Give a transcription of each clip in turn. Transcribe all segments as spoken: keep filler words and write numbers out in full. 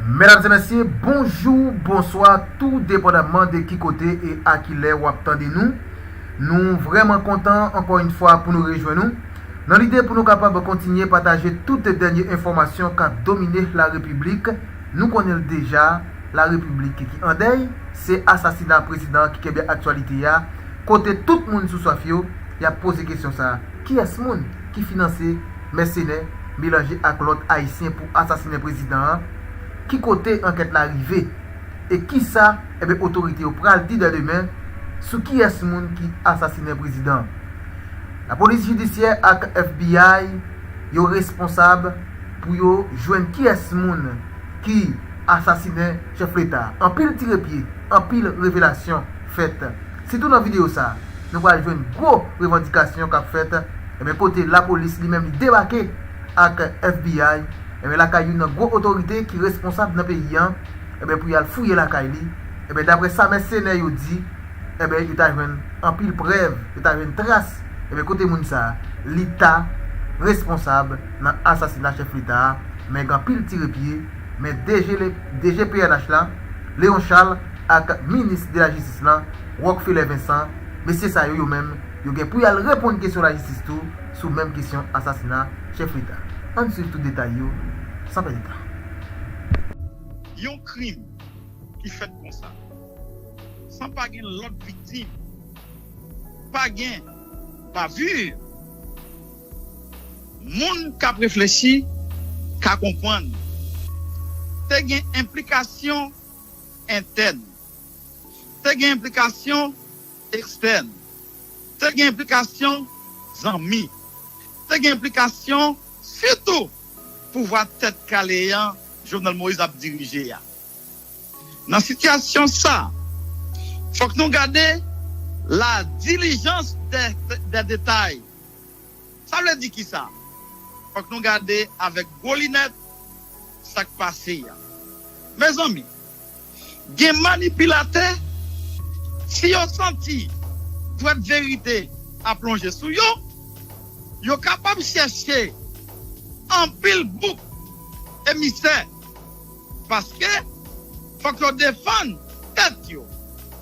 Medam e mesye, bonjou, bonswa, tou depandaman de ki kote e a ki lè w ap tande nou. Nou vrèman kontan, ankò yon fwa, pou nou rejwenn nou. Nan lide pou nou kapab kontinye pataje tout dènye enfòmasyon k ap domine larepiblik, nou konnen l deja, larepiblik ki an dèy, se asasina prezidan ki kenbe aktyalite a, kote tout moun sou swaf yo, y ap poze kesyon sa a, kiyès moun ki finanse mèsenè melanje ak lòt ayisyen pou asasinen prezidan an? Ki kote ankèt la rive? E kisa, enben, otorite yo pral di dè demen sou kiyès moun ki asasinen prezidan an? Lapolis jidisyè ak F B I yo responsab pou yo jwenn kiyès moun ki asasinen chèf leta. Anpil tire pye, anpil revelasyon fèt. Sitou nan videyo sa a, nou pral jwenn gwo revandikasyon k ap fèt, enben, kote lapolis li menm li debake ak F B I, enben, lakay youn nan gwo otorite ki responsab nan peyi an, enben, pou y al fouye lakay li. Enben, daprè sa mèsenè yo di, enben, yo ta jwenn anpil prèv, yo ta jwenn tras, enben, kote moun sa a, li ta responsab nan asasina chèf leta a, men gen anpil tire pye, men D G le, D G P N H la, Léon Charles, ak minis de la jistis lan, Rockfeller Vincent, mesye sa yo, yo menm, yo gen pou y al reponn kesyon lajistis tou sou menm kesyon asasina chèf leta. Ann swiv tout detay yo, san pèdi tan. Yon krim ki fèt konsa, san pa gen lòt viktim, pa gen bavure, moun k ap reflechi ka konprann. Te gen enplikasyon entèn, te gen enplikasyon ekstèn, te gen enplikasyon zanmi, te gen enplikasyon sitou pouvwa tèt kale an Jovenel Moïse ap dirije a. Nan sitiyasyon sa, fòk nou gade la diligence des, des détails. Sa vle di kisa? Fòk nou gade avèk gwo linèt sa k pase a. Mezanmi, gen manipilatè, si yo santi dwèt verite ap lonje sou yo, yo kapab chèche anpil bouk emisè, paske fòk yo defann tèt yo.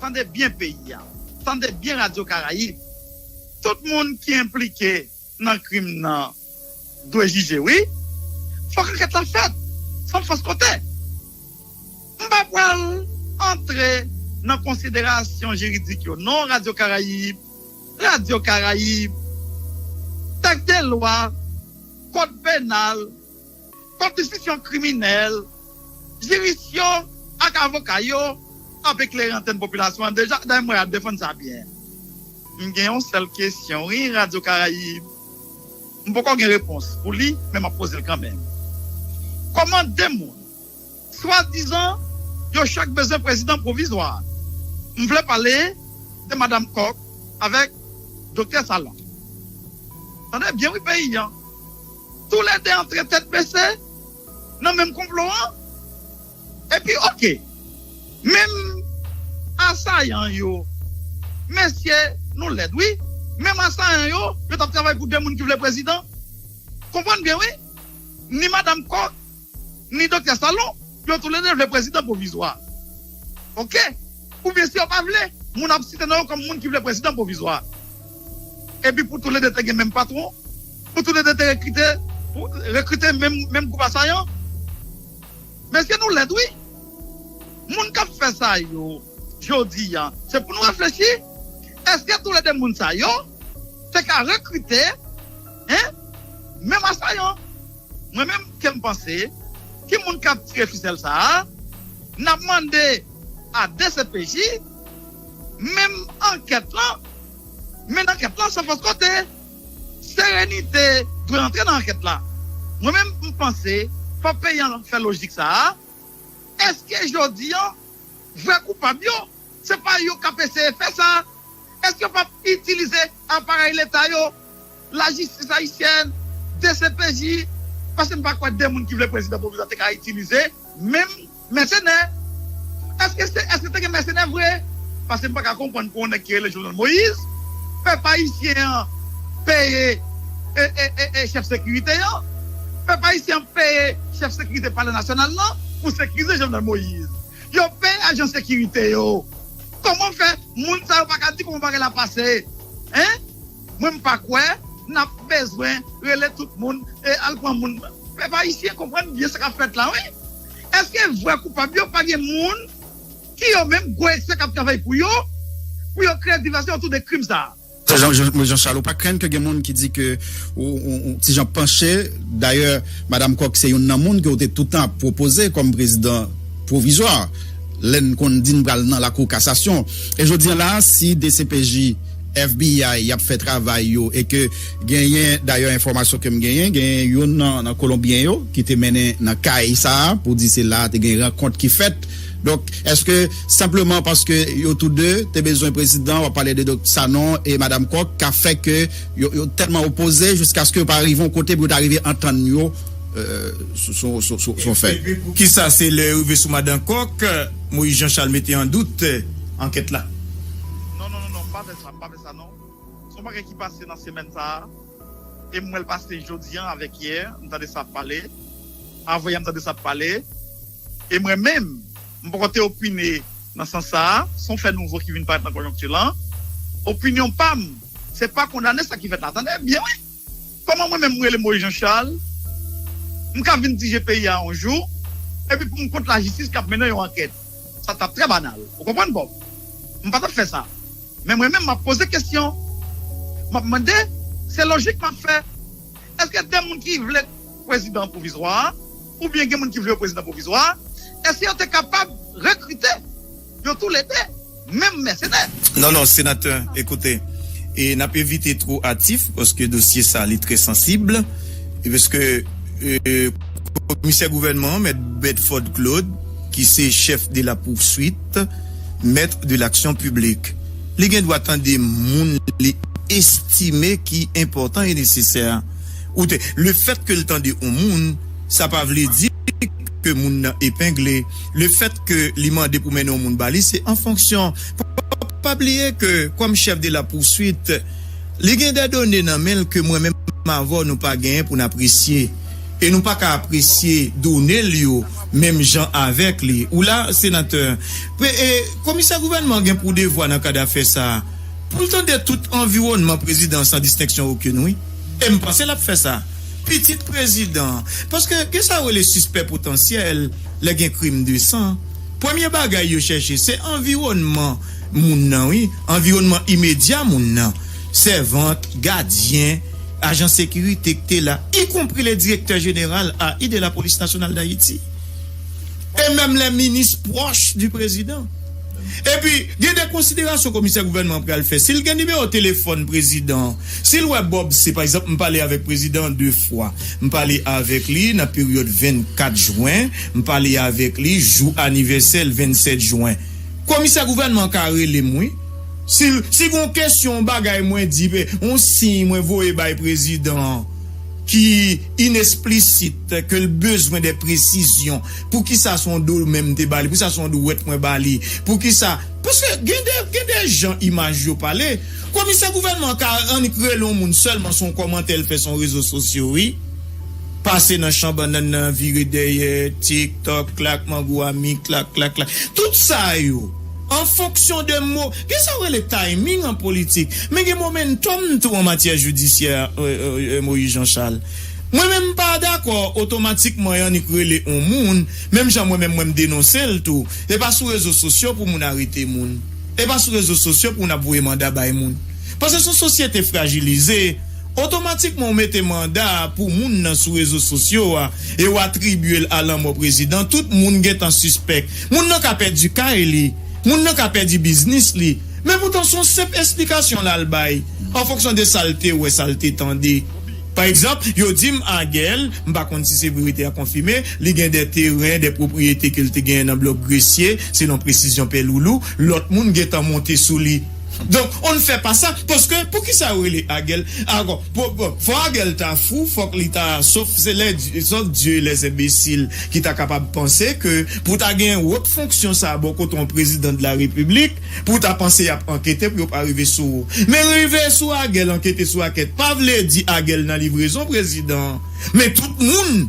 Tande byen peyi a, tande byen Radyo Karayib. Tout moun ki enplike nan krim nan dwe jije, wi. Fòk ankèt la fèt, san fòs kote. M pa pral antre nan konsiderasyon jiridik yo, non, Radyo Karayib, Radyo Karayib, tèks de lwa, kòd penal, kòd enstriksyon kriminèl, jiris yo ak avoka yo ap eklere antèn popilasyon an deja, dayè m wè y ap defann sa byen. M gen yon sèl kesyon, wi, Radyo Karayib. M poko gen repons pou li, men m ap poze l kanmenm. Kòman de moun, swadizan, yo chak bezwen prezidan pwovizwa? M vle pale de Madanm Kòk avèk Doktè Salon. Tande byen, wi, peyi an. Toulède antre tèt bese nan menm konplo an. Epi, oke, menm asayan yo, mesye, nou lèd, wi. Menm asayan yo, yo t ap travay pou de moun ki vle prezidan. Konprann byen, wi. Ni Madanm Kòk, ni Doktè Salon, yo toulède vle prezidan pwovizwa. Oke? Oubyen si yo pa vle, moun ap site non yo kòm moun ki vle prezidan pwovizwa. Epi pou toulède te gen menm patwon, pou toulède te rekrite, pou rekrite menm, menm gwoup asayan. Mesye, nou lèd, wi. Moun k ap fè sa yo, jodi a, se pou nou reflechi, èske toulède moun sa yo te ka rekrite, en, menm asayan? Mwen menm, ke m panse, ki moun k ap tire fisèl sa a? N ap mande a D C P J, menm ankèt lan, men ankèt lan san fòs kote. Serenite dwe antre nan ankèt la. Mwen menm, m panse, fòk peyi an fè lojik sa a. Èske jodi an, vrè koupab yo, se pa yo k ap eseye fè sa? Èske yo p ap itilize aparèy leta yo, lajistis ayisyèn, D C P J? Paske m pa kwè de moun ki vle prezidan pwovizwa te ka itilize menm mèsenè. Èske se, èske te gen mèsenè vre? Paske m pa ka konprann pou yon nèg ki rele Jovenel Moïse, pèp ayisyen an peye e, e, e, e chèf sekirite an. Pèp ayisyen ap peye chèf sekirite Palè Nasyonal lan pou sekirize Jovenel Moïse. Yo peye ajan sekirite yo. Kòman fè moun sa yo pa ka di kòman bagay la pase? Hein? Mwen m pa kwè n ap bezwen rele tout moun e al pran moun. Pèp ayisyen konprann byen sa k ap fèt la, wi. Èske vrè koupab yo pa gen moun ki yo menm gwo eksè k ap travay pou yo, pou yo kreye divèsyon otou de krim sa a? Jean, Jean, Jean Charles, ou pa krenn ke gen moun ki di ke ou, ou, ou ti jan panche. Dayè, Madanm Coq se youn nan moun ke ou te toutan ap pwopoze kòm prezidan pwovizwa, lè n konn di n pral nan lakou kasasyon. E jodi a la, si D C P J, F B I y ap fè travay yo e ke genyen, dayè, enfòmasyon ke m genyen, genyen youn nan, nan Kolonbyen yo ki te mennen nan kay sa a pou di se la te gen rankont ki fèt. Donk, èske senpleman paske yo tou de te bezwen prezidan, w ap pale de Doktè Sanon e Madanm Coq, ka fè ke yo, yo tèlman opoze jiskaske yo pa rive yon kote pou yo ta rive antann yo, euh, sou, sou, sou, sou, sou yon fè? Epi poukisa se lè yo rive sou Madanm Coq, Moïse Jean Charles mete an dout, euh, ankèt la? Non, non, non, non, pa fè sa, pa fè sa, non. Se yon bagay ki pase nan semèn sa a. E m wè l pase jodi a avèk yè, m tande sa ap pale. Avanyè m tande sa ap pale. E mwen menm, m poko te opine nan sans sa a, se yon fè nouvo ki vin parèt nan konjonkti lan. Opinyon pa m, se pa kondane sa ki fèt la. Tande byen, wi. Kòman mwen menm m rele Moïse Jean Charles, m ka vin dirije peyi a yon jou, epi pou m kont lajistis k ap mennen yon ankèt? Sa t ap trè banal. Ou konprann, Bob? M pa t ap fè sa. Men mwen menm, m ap poze kesyon. M ap mande, se lojik m ap fè. Èske de moun ki vle prezidan pwovizwa a, oubyen gen moun ki vle yo prezidan pwovizwa a, èske yo te kapab rekrite yo toulede, menm mèsenè? Non, non, senatè, ekoute, e n ap evite two atif, paske dosye sa, li trè sansib, e paske, e, komisè gouvènman an, Mèt Bedford Claude, ki se chèf de la poursuite, maître de l'action publique, li gen dwa tande moun li estime ki enpòtan e nesesè. Ou te, le fèt ke l tande yon moun, sa pa vle di ke moun nan epengle. Le fèt ke li mande pou mennen yon moun ba li, se an fonksyon. Pa, pa, pa bliye ke, kòm chèf de la poursuite, li gen de done nan men l ke mwen menm avè w nou pa genyen pou n apresye. E nou pa ka apresye done l yo menm jan avèk li. Ou la, senatè. Pe-, e, komisè gouvènman gen pou devwa nan kad afè sa a, pou l tande tout anviwònman prezidan san distenksyon okenn, wi. E m panse l ap fè sa. Pitit prezidan. Paske gen sa yo rele sispè potansyèl lè gen krim de san. Premye bagay yo chèche, se anviwònman moun nan, wi. Anviwònman imedya moun nan. Sèvant, gadyen, ajan sekirite ki te la, ikonpri le directeur général A I de la Police Nationale d'Haïti. E menm lè minis pwòch di prezidan. Epi, gen de konsiderasyon komisè gouvènman an pral fè. Si l gen nimewo telefòn prezidan an, si l wè Bob se, pa egzanp, m pale avèk prezidan an de fwa. M pale avèk li nan peryòd vennkat jen, m pale avèk li jou anivèsè l vennsèt jen. Komisè gouvènman an ka rele m, wi. Si, si gon kesyon, yon bagay mwen di, yon siy mwen voye bay prezidan an, ki inesplisit, ke l bezwen de presizyon. Poukisa se yon do men m te ba li? Poukisa se yon dwèt mwen ba li? Poukisa? Paske gen de, gen de jan imaj yo pale. Komisè gouvènman ka annik rele yon moun sèlman se yon kòmantè l fè sou rezo sosyo, wi. Pase nan chan bannann nan, vire dèyè, TikTok, klak, mango ami, klak, klak, klak. Tout sa yo, an fonksyon de mo, gen sa yo rele timing an politik, men gen momentum tou an matyè jidisyè, euh, euh, euh, Moïse Jean Charles. Mwen menm m pa dakò otomatikman y annik rele yon moun, menm jan mwen menm mwen m denonse l tou. E pa sou rezo sosyo pou moun arete moun. E pa sou rezo sosyo pou moun ap voye manda bay moun. Paske se yon sosyete frajilize, otomatikman ou mete manda pou moun nan sou rezo sosyo a e ou atribye l a lanmò prezidan, tout moun gentan sispèk. Moun nan ka pèdi kay li, moun nan ka pèdi biznis li. Men poutan se yon senp esplikasyon l al bay, an fonksyon de sa l te wè, sa l te tande. Pa egzanp, yo di m Agèl, m pa konn si se verite a konfime, li gen de teren, de pwopriyete ke l te genyen nan blòk Gresye, selon presizyon Pè Loulou, lòt moun gentan monte sou li. Donk, on ne fait pas ça, paske poukisa yo rele Agèl? Ankò, fò Agèl ta fou, fòk li ta, sof se lè, sof Dieu et les imbéciles, ki ta kapab panse ke pou ta gen wot fonksyon sa bò kote yon prezidan de la repiblik, pou ta panse y ap ankete pou yo pa rive sou ou. Men rive sou Agèl, ankete sou Agèl, pa vle di Agèl nan livrezon prezidan. Men tout moun,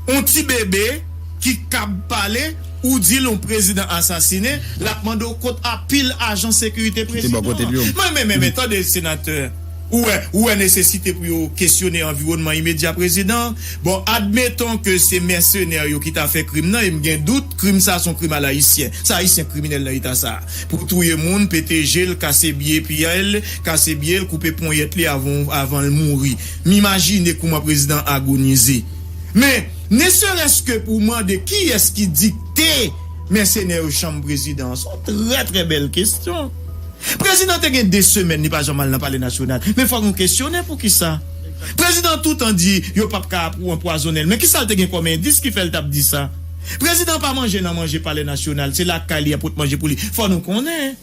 yon ti bebe ki kab pale, ou di l yon prezidan asasinen, l ap mande w kot a pil ajan sekirite prezidan an. Men, men, men, men, tande, senatè, ou wè, ou wè nesesite pou yo kesyone anviwònman imedya prezidan an? Bon, admeton ke se mèsenè yo ki ta fè krim nan, e m gen dout, krim sa se yon krim alayisyen. Se Ayisyen k kriminèl nan eta sa. Pou touye moun, pete je l, kase bye pye l, kase bye l, koupe ponyèt li avan, avan l mouri. M imajine kouman prezidan an agonize. Men, ne serait-ce que pou mande kiyès ki dikte mèsenè yo chanm prezidan an, se yon trè, trè bèl kesyon. Prezidan te gen de semèn, li pa janm al nan Palè Nasyonal. Men fòk nou kesyone poukisa. Prezidan toutan di yo p ap ka apou-, anpwazonnen l. Men kisa l te gen kòm endis ki fè l t ap di sa? Prezidan pa manje nan manje Palè Nasyonal, se lakay li y ap pot manje pou li. Fò nou konnen.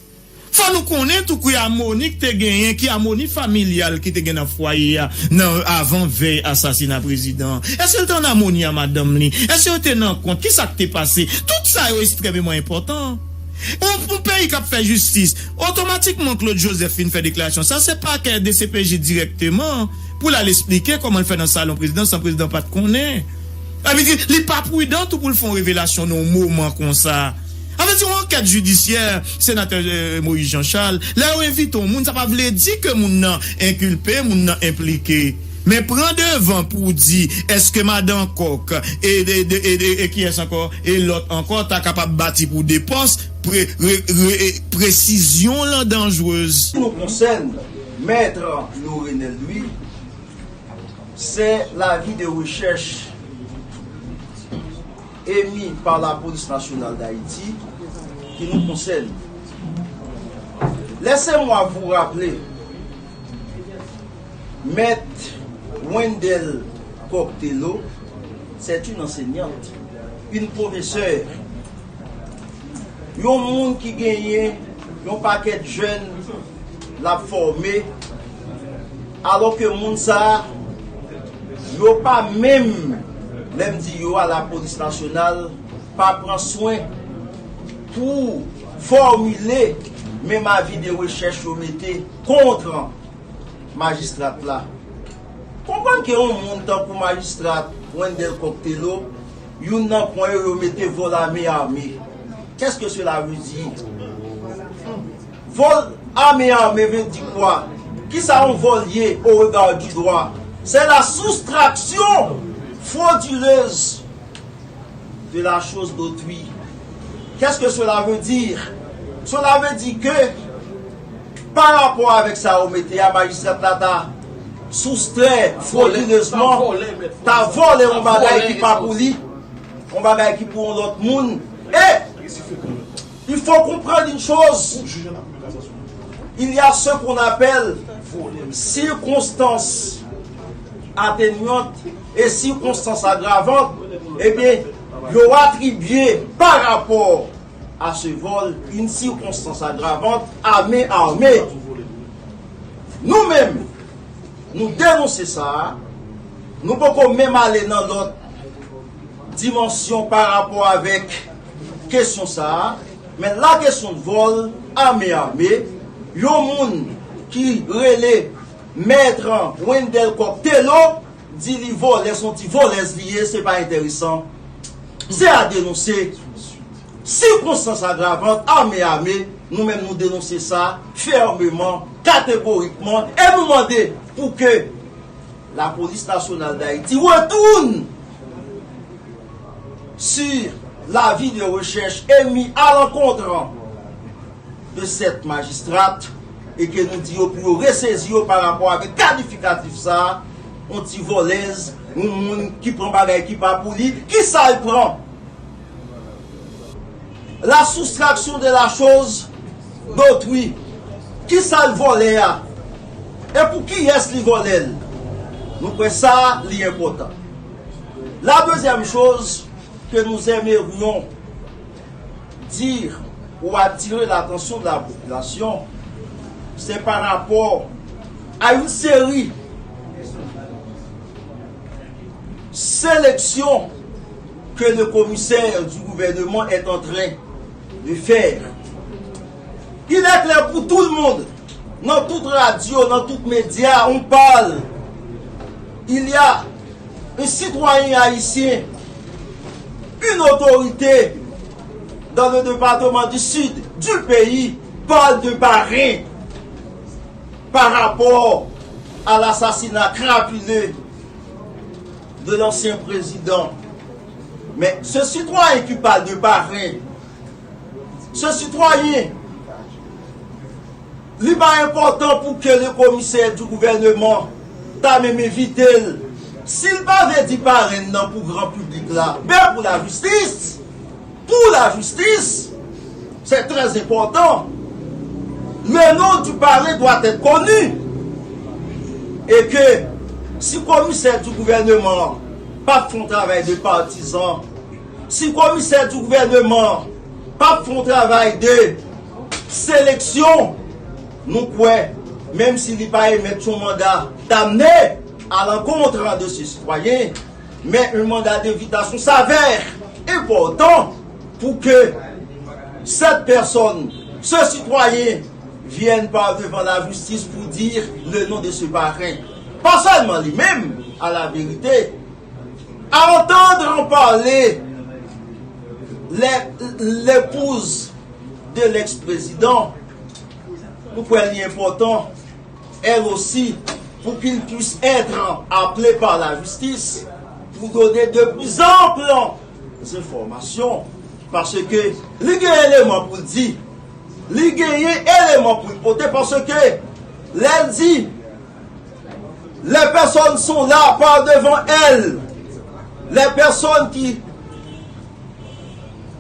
Fò nou konnen tou ki amoni k te genyen, ki amoni familyal ki te gen nan fwaye a, nan avan vèy asasina prezidan an. Èske l te ann amoni a madanm li? Èske yo te nan kont? Kisa k te pase? Tout sa yo ekstrèmeman enpòtan. Yon, yon peyi k ap fè jistis, otomatikman Claude Joseph fin fè deklarasyon sa, se pakè D C P J dirèkteman pou l al esplike kòman l fè nan salon prezidan san prezidan pa t konnen. Sa vle di, li pa pridan tou pou l fè yon revelasyon nan yon moman konsa. Sa vle di, yon ankèt jidisyè, senatè, eh, Moïse Jean Charles, lè yo envite yon moun, sa pa vle di ke moun nan enkilpe, moun nan enplike. Men pran devan pou w di, èske madan Kòk e, e, e, e, e, e kiyès ankò? E lòt ankò ta kapab bati pou de pòs? Pre-, re-, re-, e, presizyon lan danjrez. Nou konsèn, Mèt Lorenel Louis, c'est l'avis de recherche émis par la Police Nationale d'Haïti qui nous concerne. Laissez-moi vous rappeler, Maître Wendell Coctello, c'est une enseignante, une professeure. Yon moun ki genyen yon pakèt jèn l ap fòme, alò ke moun sa a, yo pa menm, lè m di yo a, lapolis nasyonal pa pran swen pou fòmile menm avi de rechèch yo mete kont majistra la. Konprann ke yon moun tankou majistra Wendell Coctello, youn nan pwen yo, yo mete vol à main armée. Qu'est-ce que cela veut dire? Vol à main armée veut dire quoi? Kisa yon vol ye au regard du droit? C'est la soustraction frauduleuse de la chose d'autrui. Qu'est-ce que cela veut dire? Cela veut dire que, pa rapò avèk sa yo mete a, majistra la ta soustrè fwodilezman, ta vòlè yon bagay ki pa pou li, yon bagay ki pou yon lòt moun. E il faut comprendre une chose. Il y a ce qu'on appelle circonstances atténuantes et circonstances aggravantes. Ebyen, yo atribye pa rapò a se vòl une circonstance aggravante à main armée. Nou menm, nou denonse sa a, nou poko menm ale nan lòt dimansyon pa rapò avèk kesyon sa a, men la kesyon de vòl à main armée, yon moun ki rele Mèt Wendell Coctello di li vòlè, se yon ti vòlèz li ye, se pa enteresan. Se a denonse. Circonstance aggravante, à main armée, nou menm nou denonse sa fèmeman, kategorikman, e nou mande pou ke lapolis nasyonal d'Haïti retourne sur l'avis de recherche émis à l'encontre de cette magistrate e ke nou di yo pou yo resezi yo pa rapò avèk kalifikatif sa a, yon ti vòlèz, yon moun ki pran bagay ki pa pou li, kisa l pran? La soustraction de la chose d'autrui. Kisa l vòlè a? E pou kiyès li vòlè l? Nou kwè sa li enpòtan. La deuxième chose que nous aimerions dire ou attirer l'attention de la population, C'est par rapport à une série sélection que le commissaire du gouvernement est en train de faire. Il est clair pour tout le monde, dans toute radio, dans tout média, on parle. Il y a un citoyen haïtien, une autorité dans le département du sud du pays parle de parrain par rapport à l'assassinat crapuleux de l'ancien président. Mais ce citoyen qui parle de parrain, ce citoyen, li pa enpòtan pou ke le komisè di gouvèneman ta menm envite l. Si l pa vle di parenn nan pou gran piblik la, men pou lajistis, pour la justice, c'est très important. Le nom du parrain doit être connu. E ke si komisè di gouvèneman an p ap fè yon travay de patizan, si komisè di gouvèneman an p ap fè yon travay de seleksyon, nou kwè, menm si li pa emèt yon manda damne à l'encontre de ce citoyen, mais un mandat d'invitation s'avère important pour que cette personne, ce citoyen, vienne par devant la justice pour dire le nom de ce parrain. Pas seulement lui-même, à la vérité, à entendre en parler les- l'épouse de l'ex-président, nou kwè li enpòtan, elle aussi, pour qu'il puisse être appelé par la justice pour donner de plus amples informations. Paske li gen eleman pou l di, li genyen eleman pou l pote, paske lè l di, les personnes sont là par devant elle, les personnes qui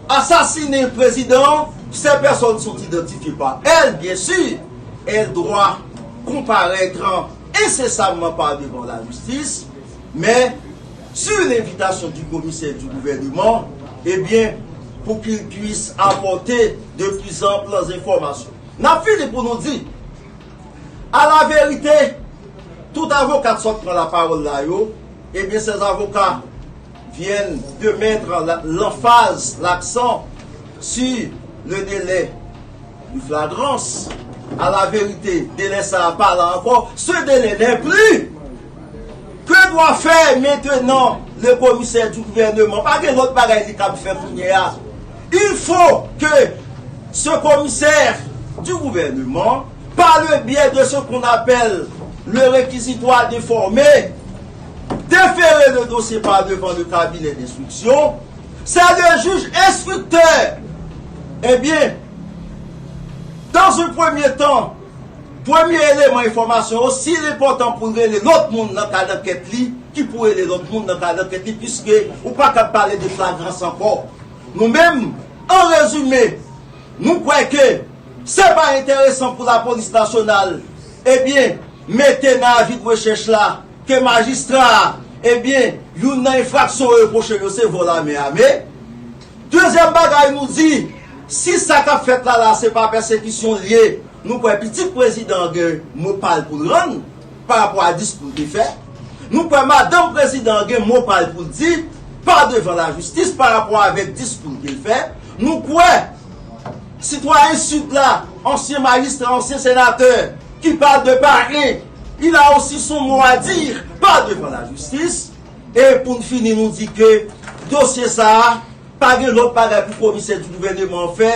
assassiné président, ces personnes sont identifiées par elle, bien sûr. Elle doit comparaître incessamment par devant la justice, mais sur l'invitation du commissaire du gouvernement, eh bien, pour qu'il puisse apporter de plus amples informations. N ap fini pou nou di, à la vérité, tout avoka k sot pran lapawòl la yo, eh bien, ces avocats viennent de mettre la- l'emphase, l'accent sur le délai de flagrance. À la vérité, délai sa a pa la ankò. Ce délai n'est plus. Que doit faire maintenant le commissaire du gouvernement? Pa gen lòt bagay li kab fè kounye a. Il faut que ce commissaire du gouvernement, par le biais de ce qu'on appelle le réquisitoire d'informer, déférer le dossier par devant le cabinet d'instruction. C'est le juge instructeur. Eh bien, dans un premier temps, premye eleman enfòmasyon yo, si l enpòtan pou l rele lòt moun nan kad ankèt li, ki pou rele lòt moun nan kad ankèt li, piske ou pa kab pale de flagrans ankò. Nou menm, an rezime, nou kwè ke se pa enteresan pou lapolis nasyonal, ebyen, mete nan avi de rechèch la ke majistra a, ebyen, youn nan enfraksyon yo repwoche yo se vòl a men ame. Dezyèm bagay nou di, si sa k ap fèt la la se pa pèsekisyon l ye, nou kwè pitit prezidan an gen mo pa l pou l rann pa rapò a diskou l te fè. Nou kwè madanm prezidan an gen mo pa l pou l di pa devan lajistis pa rapò avèk diskou l te fè. Nou kwè sitwayen Sid la, ansyen majistra, ansyen senatè, ki pale de paken, il a aussi son mot à dire pa devan lajistis. E pou n fini, nou di ke dosye sa a, pa gen lòt bagay pou komisè di gouvèneman an fè,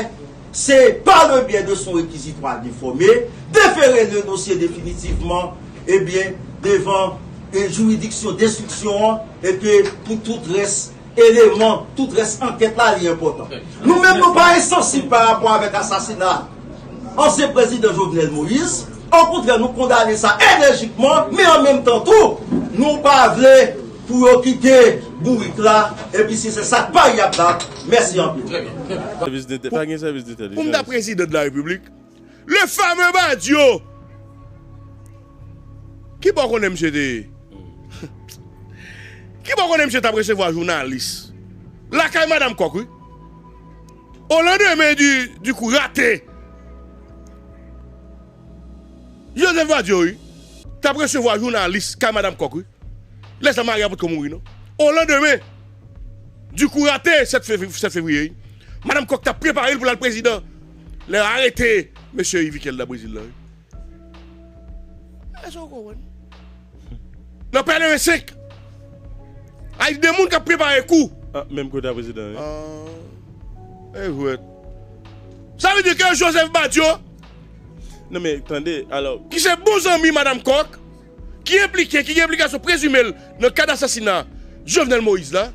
se par le biais de son réquisitoire d'informer, déférer le dossier définitivement, ebyen, devan e jiridiksyon denstriksyon an, e ke pou tout rès eleman, tout rès ankèt la, li enpòtan. Nou menm, nou pa ensansib pa rapò avèk asasina ansyen prezidan Jovenel Moïse. Okontrè, nou kondane sa enèjikman, men an menm tan tou, nou pa vle pou yo kite bourik la, epi si se sa k pa y ap la, mèsi anpil. Trè byen, trè byen. Sèvis d'entè, pa gen sèvis d'entèlijans. Pou m ta prezidan de la repiblik, le fameux Badio, ki bò konnen misye te ye? Ki bò konnen misye t ap resevwa jounalis? Lakay Madanm Kòk, wi. Au lendemain du, du coup raté, Joseph Badio, wi, t ap resevwa jounalis kay Madanm Kòk, wi. Lè sa Maria potko mouri, non. O landemen, di kou rate sèt fevri-, sèt fevriye, wi. Madanm Kòk t ap prepare l pou l al prezidan. Lè yo arete mesye Yvikel nan Brezil la, wi. Èske w konprann? Nan Pèleren senk. Ay, de moun k ap prepare kou. Ah, menm kote a prezidan, wi. Ah, e jwèt. Sa vle di ke Joseph Badio, Non, men, tande, alò, ki se bon zanmi Madanm Kòk, ki enplike, ki gen enplikasyon prezime l nan kad asasina Jovenel Moïse la,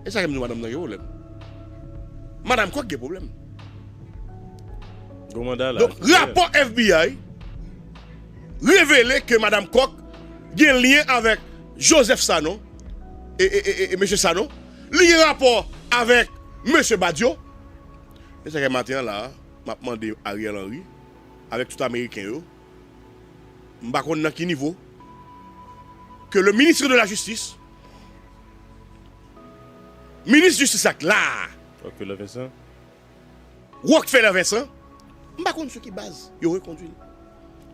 e sa ke m di w, madanm nan gen pwoblèm. Madanm Kòk gen pwoblèm. Gwo manda la. Donk, rapò F B I revele ke Madanm Kòk gen lyen avèk Joseph Sanon, e, e, e, e, e mesye Sanon. Li gen rapò avèk mesye Badio. E sa ke maten an la, m ap mande Ariel Henry, avèk tout Ameriken yo, m pa konn nan ki nivo, ke le ministre de la Justice, minis jistis la k la a, Rockefeller Vincent. Rockefeller Vincent, m pa konn sou ki baz yo rekondui l.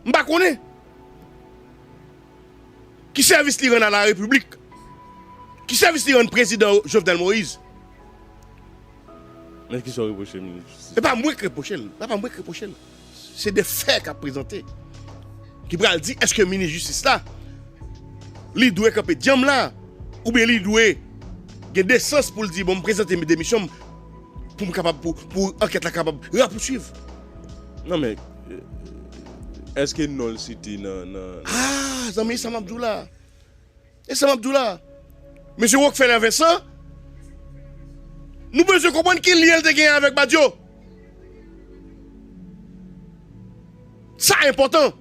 M pa konnen ki sèvis li rann a la Repiblik, ki sèvis li rann prezidan Jovenel Moïse. Men ki sa w repwoche minis jistis? E pa mwen k repwoche l. E pa mwen k repwoche l. Se de fè k ap prezante ki pral di èske minis jistis la, li dwe kanpe djanm la, oubyen li dwe gen desans pou l di, "Bon, m prezante demisyon m pou m kapab, pou, pou ankèt la kapab rapousuiv." Non, men, èske non l site nan, nan, nan... Ah, zanmi, sa m ap di w la. E sa m ap di w la. Mesye Rockefeller Vincent, nou bezwen konprann ki lyen l te genyen avèk Badio. Sa enpòtan.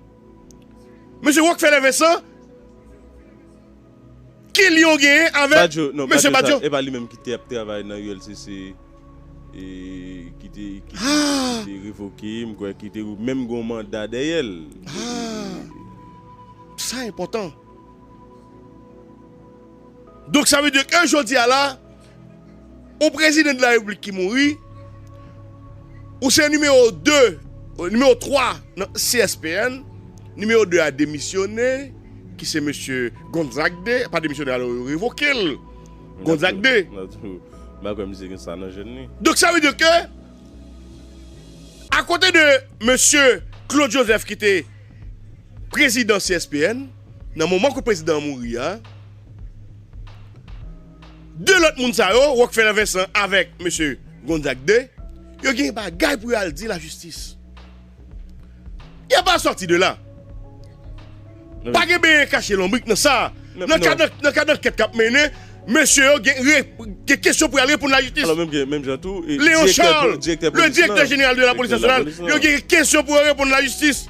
Mesye Rockefeller Vincent, ki lyen w genyen avèk Badio, non, mesye Badio, Badio? Sa, e pa li menm ki te ap travay nan U L C C, e ki te, ki te, ah, ki te revoke, m kwè ki te menm gon manda dèyè l. Ah. Sa enpòtan. Donk, sa vle di ke jodi a la, yon prezidan de la Repiblik ki mouri, ou se nimewo de, nimewo twa nan C S P N, nimewo de a demisyone, ki se mesye Gonzague de, pa demisyone, alò, yo revoke l. Gonzague de. M pa kwè misye gen sa nan jèn li. Donk, sa vle di ke, akote de mesye Claude Joseph ki te prezidan C S P N, nan moman ke prezidan an mouri a, de lòt moun sa yo, Rockefeller Vincent avèk mesye Gonzague de, yo gen bagay pou yo al di lajistis. Y a pas sorti de là. Pa gen benyen kache lonbrik nan sa. Nan kad, nan, nan kad ankèt k ap mennen, mesye yo gen, re-, gen kesyon pou y al reponn lajistis. Alò, menm, menm jan tou, e Léon Charles, le directeur jeneral de la police nationale, yo gen kesyon pou yo reponn lajistis.